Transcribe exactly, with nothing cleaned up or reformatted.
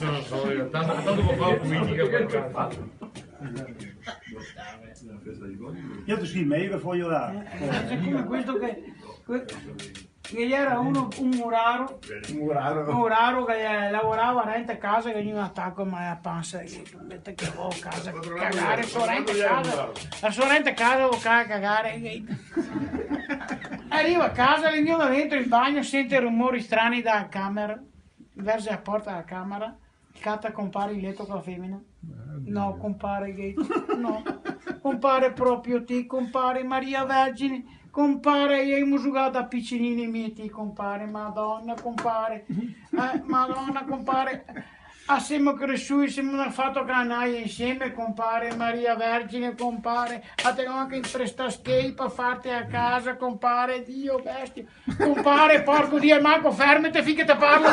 No so, io, tanto, tanto che fa politica, quel cazzo. Io ti scrivo, ma io che voglio dare. Eh, eh, come questo che, que-, che gera uno, un muraro, un muraro che, eh, lavorava dentro casa, che ghe vegniva un ataco, ma la pansa, che mete che vo casa, cagare, so dentro casa, la so dentro casa, vo ca-, cagare, che... Arriva a casa, vegniva dentro in bagno, sente rumori strani da camera, verze la porta dela camera, cata compare in leto co la femena. No, compare, che, no. Compare, proprio ti, compare, Maria Vergine, compare, imo zugà da picinini mi e ti, compare, Madona, compare, eh, Madona, compare, a semo cresui, semo fato canaie insieme, compare, Maria Vergine, compare, a te go anca imprestà schei par farte a casa, compare, Dio bestia, compare, porco Dio, manco fermete fin che te parlo.